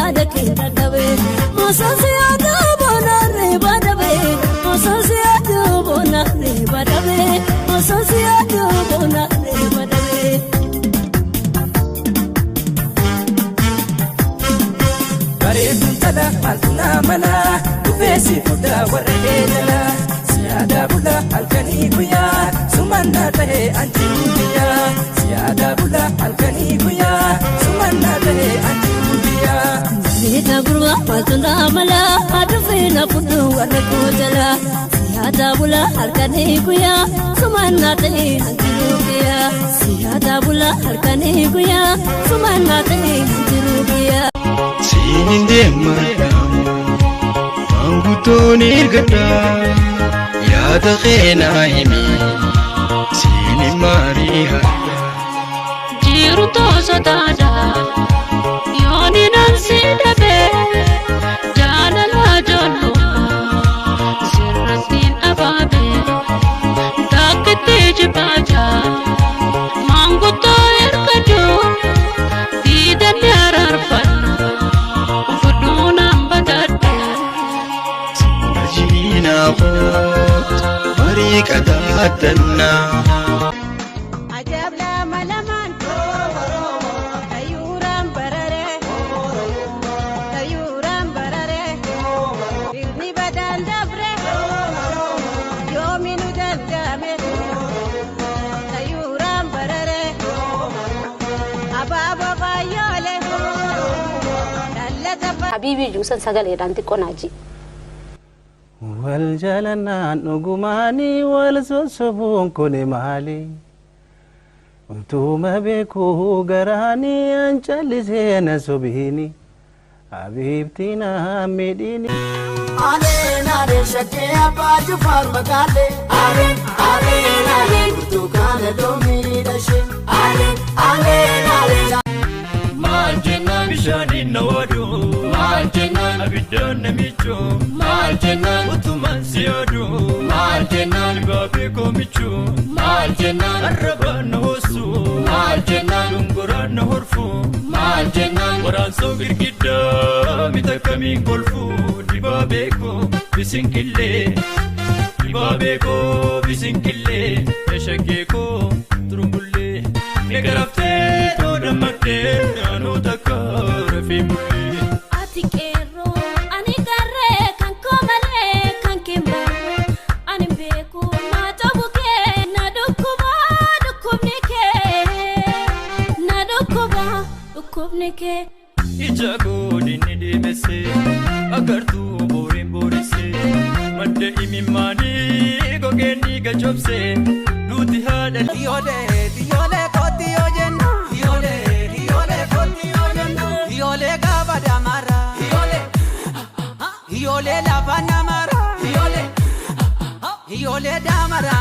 Yaada kee dadhabee osoo si yaadu boonarree badhabee osoo si yaadu boonarree badhabee osoo si yaadu boonarree badhabee. Bareeduun tala maaltu naa mala dhufeessi fudhaa warra eegala siyaadaa bula halkanii guyyaa sumannaa ta'ee anjiru biyyaa siyaadaa bula halkanii guyyaa sumannaa ta'ee anjiru biyyaa. Bareeda gurbaa maaltu naa mala dhufee na fudhu warra koo jala siyaadaa bula halkanii guyyaa sumannaa ta'ee anjiru biyyaa siyaadaa bula halkanii guyyaa sumannaa ta'ee anjiru biyyaa. Siinin deemadha maanguddoon ergadha yaada keenaa himi siinin maarii hadha. Jiru toosotaadha yooni nan si dhabe jaalala ijoollummaa sirrattiin abaabe takkitti jibaaja maanguddoo ergadhu diidanni araarfadhu fudhuu naan badadhe. Ajiinaa koot marii qadaadannaa. Ajaab lama lamaan tayyuuraan bararee tayyuuraan bararee ilmi badaan dabre yoomi nu danda'ame tayyuuraan bararee abaaboo faayyoolee dallata. Habiibii juusan sagaleedhaan xiqqoo naaji. Wal jaalannaan dhugumaanii wal sossobuun kun maali? Utuma beekuu garaanii an callisee na sobiini. Habiibtii na miidhiini. Aleen aleen shakkee abbaa Jifaar magaalee. Aleen aleen aleen burtukaana loomii dhashee. Aleen aleen aleen. Maal jennaan bishaaniin na waadu maal jennaan abiddaan na miicu maal jennaan utumaan si yaadu maal jennaan dibaabee koo miicu maal jennaan arrabaan na hoosu maal jennaan dungoraan na horfu maal jennaan waraansoo girgiddaa mita kamiin kolfu dibaabee koo bisinkillee dibaabee koo bisinkillee eshakee koo turumbullee eegaraftee too dammaqtee anuu takka rafee bullee. Ati qeerroo ani garree kan koo malee kan kee malee ani beeku maa ta'u kee na dhukkuba dhukkubni kee na dhukkuba dhukkubni kee. Ija koodinni deemesse agartuu booriin booresse madda imimmaanii gogeenni gachobse duuti haadha. Iyyoolee iyyoolee kootti yoo jennu iyyoolee iyyoolee kootti yoo jennu iyyoolee gaafa damara iyyoolee iyyoolee lafa namara iyyoolee iyyoolee damara